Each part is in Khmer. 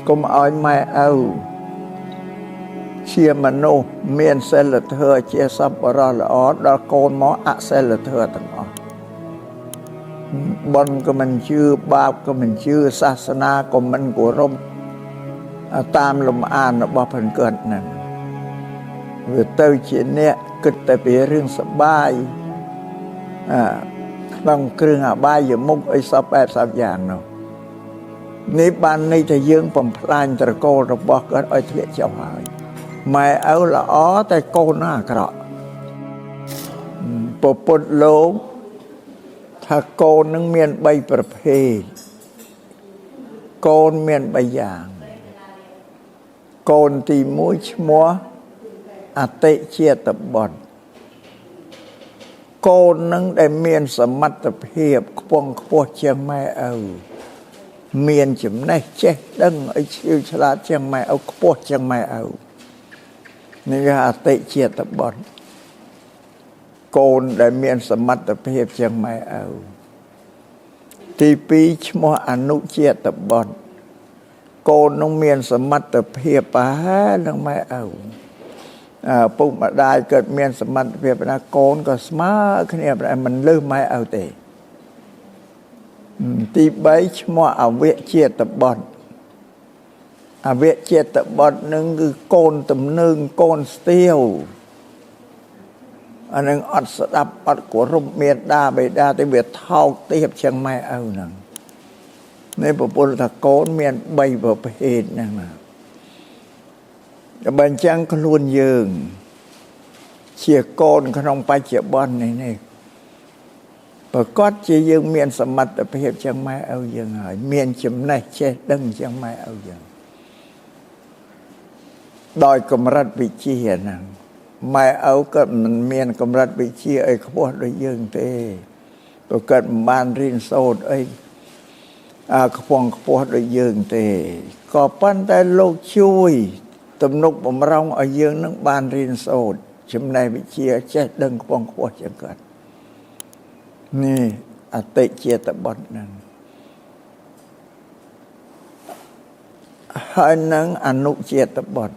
កុំឲ្យម៉ែឪជាមនុស្សមានសិលធម៌ជាសប្បុរសល្អដល់កូនមកអសិលធម៌ទាំងអស់បុណ្យក៏មិនជឿបាបក៏មិនជឿសាសនាក៏មិនគោរពតាមលំអានរបស់ផងគាត់ហ្នឹងវាទៅជាអ្នកគិតតែពីរឿងសបាយក្នុងគ្រឿងអបាយមុខអីសពបែបសពយ៉ាងនោះនេះបានន័យថាយើងបំផ្លាញត្រកូលរបស់គាត់ឲ្យធ្លាក់ចុះហើយម៉ែឪល្អតែកូននោះអាក្រក់ពពុទ្ធលោកថាកូននឹងមាន3ប្រភេទកូនមាន3យ៉ាងកូនទី1ឈ្មោះអតិជាតិបុត្រកូននឹងដែលមានសមត្ថភាពខ្ពង់ខ្ពស់ជាងម៉ែឪមានចំណេះចេះដឹងឲ្យឈៀវឆ្លាតជាងម៉ែឪខ្ពស់ជាងម៉ែឪនេះគេអតិជាតិបុត្រកូនដែលមានសមត្ថភាពជាងម៉ែឪទី2ឈ្មោះអនុជាតិបុត្រកូននឹងមានសមត្ថភាពប្រហែលនឹងម៉ែឪពុកម្ដាយកើតមានសមត្ថភាពណាកូនក៏ស្មើគ្នាតែមិនលើសម៉ែឪទេទី3ឈ្មោះអវជាតិបុត្រអវជាតិបុត្រនឹងគឺកូនទំនើងកូនស្ទាវអានឹងអត់ស្ដាប់អត់គោរពមេដាបេដាទេវាថោកទាបជាងម៉ែឪហ្នឹងនេះប្រពន្ធថាកូនមាន3ប្រភេទហ្នឹងណាបើអញ្ចឹងខ្លួនយើងជាកូនក្នុងបច្ចុប្បន្ននេះប្រកាសជាយើងមានសមត្ថភាពជាងម៉ែឪយើងហើយមានចំណេះចេះដឹងជាងម៉ែឪយើងដោយកម្រិតវិជ្ជាហ្នឹងម៉ែឪក៏មិនមានកម្រិតវិជ្ជាអីខ្ពស់ដូចយើងទេប្រកាសមិនបានរៀនសូត្រអីខ្ពង់ខ្ពស់ដូចយើងទេក៏ប៉ុន្តែលោកជួយទំនុកបំរុងឲ្យយើងនឹងបានរៀនសូត្រចំណេះវិជ្ជាចេះដឹងខ្ពង់ខ្ពស់ជាងគាត់នេះអតិជាតិបុត្រហ្នឹងហើយនឹងអនុជាតិបុត្រ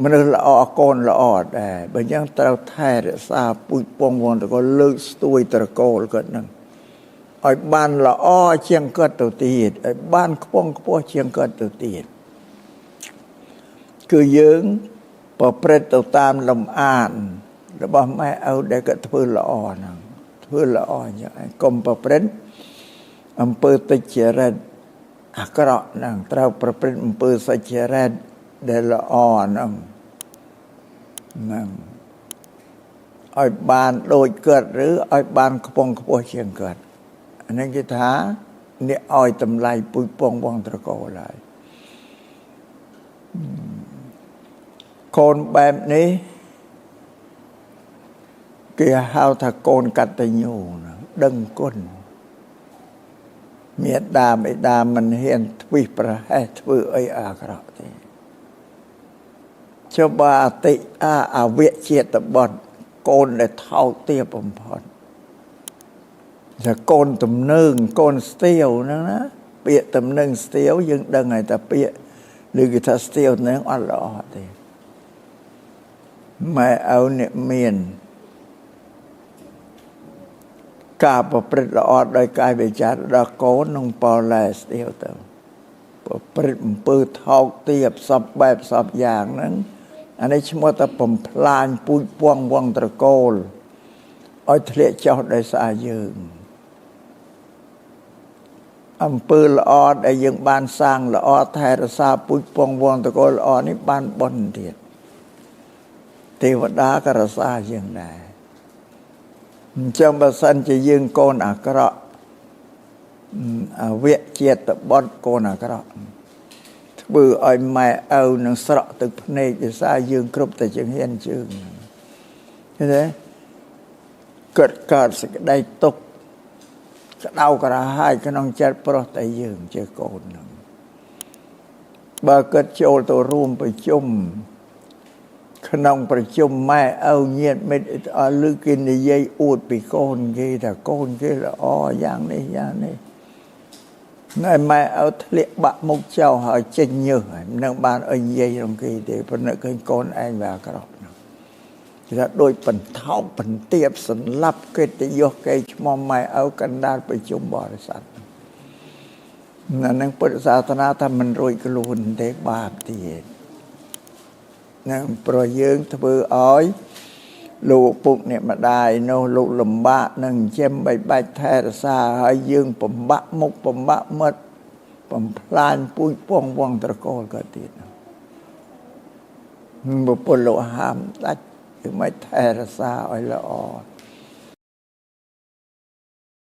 មនុស្សល្អកូនល្អដែរបើអញ្ចឹងត្រូវថែរក្សាពូជពងវងតកូលលើកស្ទួយត្រកូលគាត់ហ្នឹងឲ្យបានល្អជាងគាត់ទៅទៀតឲ្យបានខ្ពង់ខ្ពស់ជាងគាត់ទៅទៀតគឺយើងប្រព្រឹត្តទៅតាមលំអានរបស់ម៉ែឪដែលគាត់ធ្វើល្អហ្នឹងធ្វើល្អអញ្ចឹងកុំប្រព្រឹត្តអំពើទុច្ចរិតអាក្រក់ហ្នឹងត្រូវប្រព្រឹត្តអំពើសុចរិតដែលល្អហ្នឹងហ្នឹងឲ្យបានដូចគាត់ឬឲ្យបានខ្ពង់ខ្ពស់ជាងគាត់អានេះគេថាអ្នកឲ្យតម្លៃពូជពងវងត្រកូលហើយកូនបែបនេះគេហៅថាកូនកតញ្ញូដឹងគុណមេដាបិតាមិនហ៊ានធ្វេសប្រហែសធ្វើអីអាក្រក់ទេចុះបើអតិអវជាតិបុត្រកូនដែលថោកទាបបំផុតថាកូនទំនើងកូនស្ទាវហ្នឹងណាពាក្យទំនើងស្ទាវយើងដឹងហើយតែពាក្យឬគេថាស្ទាវហ្នឹងអត់ល្អទេម៉ែឪអ្នកមានការប្រព្រឹត្តល្អដោយកាយវិការដល់កូននឹងប៉ឡែស្ទាវទៅប្រព្រឹត្តអំពើថោកទាបសពបែបសពយ៉ាងហ្នឹងអានេះឈ្មោះថាបំផ្លាញពូជពងវងត្រកូលឲ្យធ្លាក់ចុះដោយសារយើងអំពើល្អដែលយើងបានសាងល្អថែរក្សាពូជពងវងត្រកូលល្អនេះបានបុណ្យទៀតទេវតាក៏រក្សាយើងដែរអញ្ចឹងបើសិនជាយើងកូនអាក្រក់អវជាតិបុត្រកូនអាក្រក់ធ្វើឲ្យម៉ែឪនឹងស្រក់ទឹកភ្នែកដោយសារយើងគ្រប់តែជាហ៊ានជើងឃើញទេកើតកើតសេចក្តីទុក្ខក្តៅក្រហាយក្នុងចិត្តប្រុសតែយើងជាកូនហ្នឹងបើគាត់ចូលទៅរួមប្រជុំក្នុងប្រជុំម៉ែឪញាតិមិត្តអស់ឬគេនិយាយអួតពីកូនគេថាកូនគេល្អយ៉ាងនេះយ៉ាងនេះ ណែម៉ែឲ្យធ្លាក់បាក់មុខចោលហើយចេញញើសហើយមិននឹងបានឲ្យនិយាយរងគេទេ ប៉ុន្តែឃើញកូនឯងវាអាក្រក់ហ្នឹង គេថាដូចបន្ថោកបន្ទាបសម្លាប់កិត្តិយសគេឈ្មោះម៉ែឪកណ្ដាលប្រជុំបរិស័ទណា នឹងពុទ្ធសាសនាថាមិនរួចខ្លួនទេ បាបទៀតនឹង ព្រោះយើងធ្វើឲ្យលោកពុកអ្នកម្ដាយនោះលោកលំបាកនឹងចិញ្ចឹមបីបាច់ថែរក្សា ហើយយើងបំបាក់មុខបំបាក់មាត់បំផ្លាញពូជពងវងត្រកូលក៏ទៀត។ បុព្វលោកហាមដាច់ គឺមិនថែរក្សាឲ្យល្អ